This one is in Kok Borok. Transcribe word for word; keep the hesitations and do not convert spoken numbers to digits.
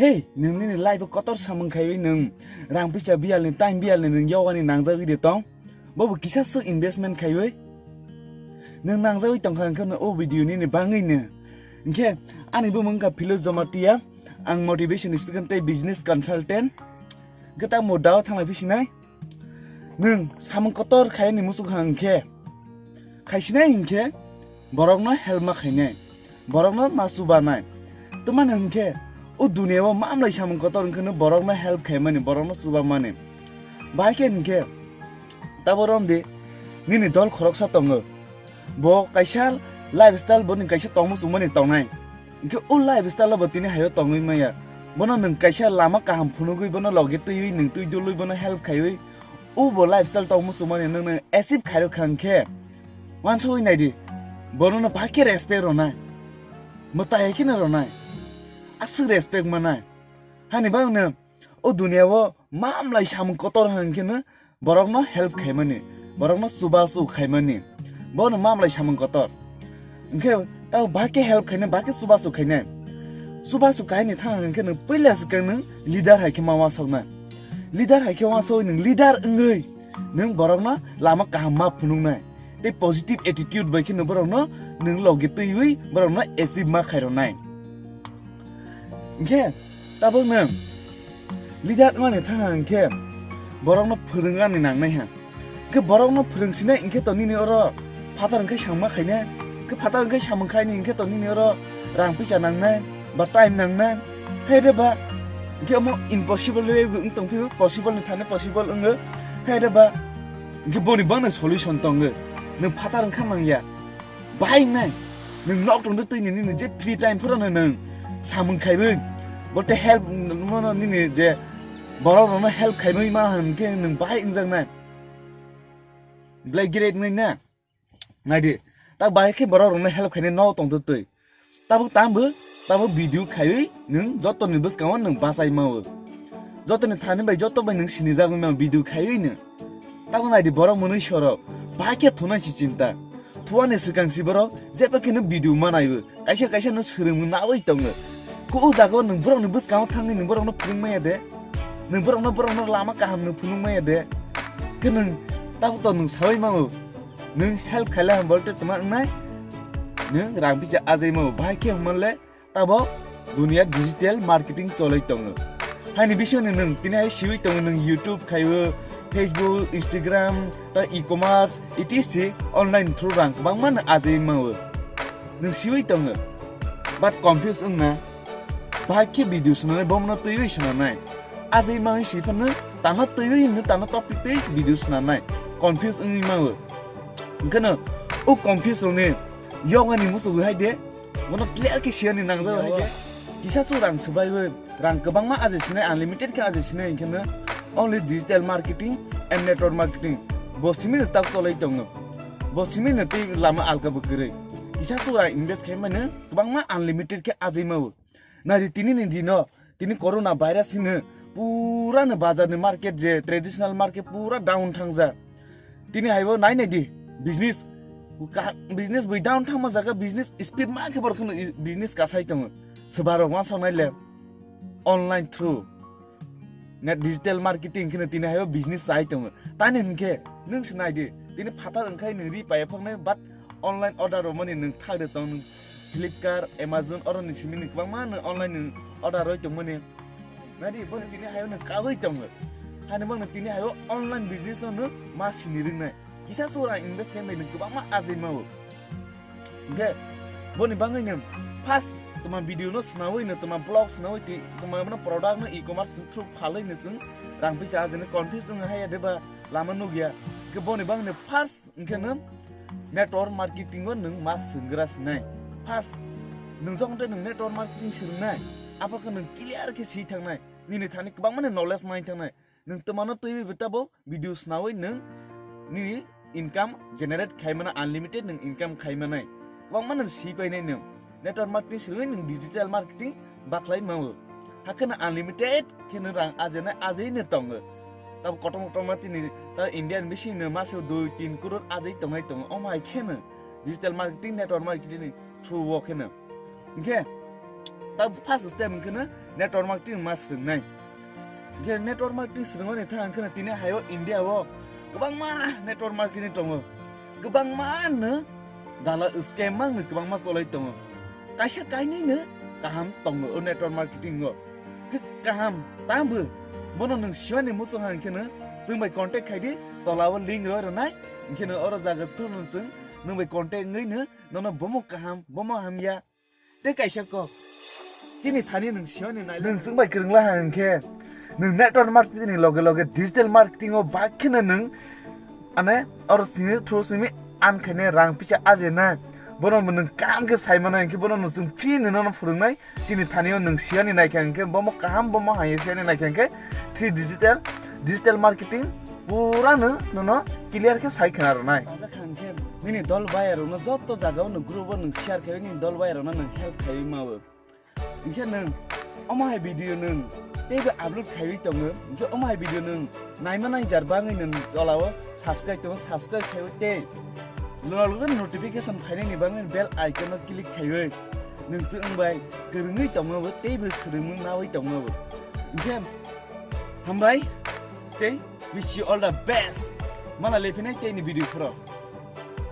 Hey, nwng nini life o kotor samung khaiwi nwng rang pisa biyalni, time biyalni nwng yogani nangjagwi de tong. Bobo kisa swk investment khaiwi nwng nangjagwi tongkha hwnkhe no o video nini bangwi no. Hwnkhe ani bumung wngkha Philo Jamatia, ang motivation speaker tei business consultant. Hwnkhe ta mo dao thanglai phi sinai. Nwng samung kotor khaini muchung kha hwnkhe, khaisinai hwnkhe borokno help ma khainai, borokno ma chubanai. Twmani hwnkhe o duniya o mamlai samung kotor hwnkhe no borokno help khaimani, borokno chubamani. Bahai khe hwnkhe tabo romdi nini dol khoroksa tongo. Bo kaisa lifestyle, boni kaisa tongmung chumani tongnai. Hwnkhe o lifestyle o bo tini hayo tongwi maya. Bono nwng kaisa lama kaham phunugwi, bono loge twiwi nwng twi dulwi bono help khaiwi o bo lifestyle tongmung chumani nwng nwng achieve khairok kha hwnkhe, uansugwi naidi, bono no bahai khe respect rwnai, mwtai hai kheno rwnai, aswk respect manai. Hani bagwino o duniya o mamlai samung kotor hwnkhe no borokno help khaimani, borokno chubachu khaimani, bono mamlai samung kotor. Hwnkhe tabo bahai khe help khainai, bahai khe chubachu khainai. Chubachu khaini thang hwnkhe nwng puila swkang nwng leader hai khe ma uansuknai. Leader hai khe uansugwi nwng leader wngwi nwng borokno lama kaham ma phunuknai. Tei positive attitude bai kheno borokno nwng loge twiwi borokno achieve ma khairoknai. Hwnkhe tabuk nwng leader wngmani thang hwnkhe borokno phwrwngani nangnai ha. Hwnkhe borokno phwrwngsinai hwnkhe to nini oro phatar hwnkhe samma khainai. Hwnkhe phatar hwnkhe samung khaini hwnkhe to nini oro rang pisa nangnai ba time nangnai. Hai de ba hwnkhe omo impossible le wng tong phio, possible ni thani possible wngo. Hai de ba hwnkhe boni bangno solution tongo. Nwng phatar wngkha nangya. Bahai wngnai. Nwng nok tongde twi nini je free time phoro no nwng samung khaiwi. Bote help mono nini je borok rokno help khaiwi ma hwnkhe nwng bahai wngjaknai. Belai great wngnai na. Naidi. Tak bahai khe borok rokno help khainai nok tongde twi. Tabuk tambo, tabuk video khaiwi nwng jotoni bwskango nwng bachai mao. Jotoni thani bai joto bai nwng sinijagwi mao video khaiwi nwng. Tabuk naidi borok mwnwi sorok, bahai khe thunai si chinta. Thuani swkang si borok jeba khe nwng video manaiwi, kaisa kaisa nwng swrwngwi nawi tongo. Ko o jaga o nwng borokni bwskango thangwi nwng borokno phunuk maya de. Nwng borokno, borokno lama kaham nwng phunuk maya de. Khe nwng tabuk to nwng sawi mao. Nwng help khaila hwn bolte tma wngnai? Nwng rang pisa ajai mao. Bahai khe hwnmanle tabo duniya digital marketing choloi tongo. Haini bisingni nwng tini hai siwi tongo, nwng YouTube khaiwi, Facebook, Instagram, ta e-commerce, et cetera online through rang kwbangma nwng ajai mao. Nwng siwi tongo. But confuse wngna. Bahai khe video swnanai, bomno twiwi swnanai. Ajai mao si phano tano twiwi hwnwi tano topic tei video swnanai. Confuse wngwi mao. Hwnkhe no o confuse rokni yogani muchugwi hai de. Bono clear khe siyani nangjago hai khe. Kisa chu rang swbaiwi, rang kwbangma ajai sinai, unlimited khe ajai sinai, hwnkhe no only digital marketing and network marketing. Bo simi no tak cholai tongo. Bo simi no tei lama alka bo kwrwi. Kisa chu rang invest khai mano kwbangma unlimited khe ajai mao. Nari tini ni dino, tini corona virus hino pura no bazar ni market je traditional market pura down thangja. Tini haibo nai nai di business, ka-, business bui down thangma jaga business speed ma khe borok kheno i-, business kasai tongo. Swbarok ma sonai le online through net digital marketing kheno tini haibo business sai tongo. Tani hinkhe nwng se nai di, tini phatar wngkhai nwng ri paiya phoknai, but online order romani nwng thak de tong, nwng Flipkart, Amazon, oroni simi nwng kwbangma nwng online nwng order roi tongmani. Nadi bo tini hayo nwng kagwi tongo. Hani bo nwng tini hayo online business o nwng ma sini rwngnai. Kisa chora invest khe nwng kwbangma ajai mao. Hwnkhe boni bangwi nwng first toma video no swnawi nwng toma blog swnawi twi toma bono product no e-commerce through phalwi nwng chwng rang pisa ajai nwng confuse wng haya de ba lama nukya. Hwnkhe boni bangwi nwng first hwnkhe nwng network marketing o nwng ma swnggra sinai. First, nwng jokhon tei nwng network marketing swrwngnai, abo khe nwng clear khe si thangnai, nini thani kwbangma ni knowledge mai thangnai. Nwng twmano twiwi bo tabo video swnawi nwng nini income generate khai mano, unlimited nwng income khai manai. Kwbangma nwng si painai nwng. Network marketing swrwngwi nwng digital marketing bakhlai mao. Hakhe no unlimited khe no rang ajainai, ajaino tongo. Tabo kotorma kotorma tini ta India ni bisingno mase dui tin crore ajai tongnai tongo. Omo hai khe no digital marketing, network marketing ni through o khe no. Hwnkhe ta first step hwnkhe no network marketing ma swrwngnai. Hwnkhe network marketing swrwngmani thang hwnkhe tini hayo India o kwbangma network marketing tongo. Kwbangma no dala scam mang no kwbangma cholai tongo. Kaisa kainwi no kaham tongo o network marketing o. Khe kaham tangbo bono nwng siwani muchung hang khe no chwng bai contact khai di, tola o link roi rwnai, hwnkhe no oro jaga thung nwng chwng nwng bai contact wngwi no nono bomo kaham, bomo hamya. Tei kaisa kok, chini thani nwng siwani nai. Nwng chwng bai kwrwng la hang khe nwng network marketing ni loge loge digital marketing o bak kheno nwng ane oro simi through simi an khaine rang pisa aje na. Bono nwng kaham khe sai mano hwnkhe bono nwng chwng free ni nono phwrwngnai. Chini thani o nwng siwani nai khe hwnkhe bomo kaham bomo hamya siwani nai khe hwnkhe three digital, digital marketing pura no nono clear khe sai khna rwnai. Sajak kha hwnkhe nini dol bayarokno jotto jagao nwng group o nwng share khaiwi nini dol bayarokno nwng help khaiwi mao. Hwnkhe nwng omo hai video nwng teibo upload khaiwi tongo, hwnkhe omo hai video nwng naima naijar bangwi nwng tolao subscribe tongo, subscribe khaiwi tei loge loge notification phainani bangwi bell icon o click khaiwi nwng chwng bai kwrwngwi tongmabo teibo swrwngmung nawi tongmabo. Hwnkhe hambai tei wish you all the best. Mana lephinai teini video phoro.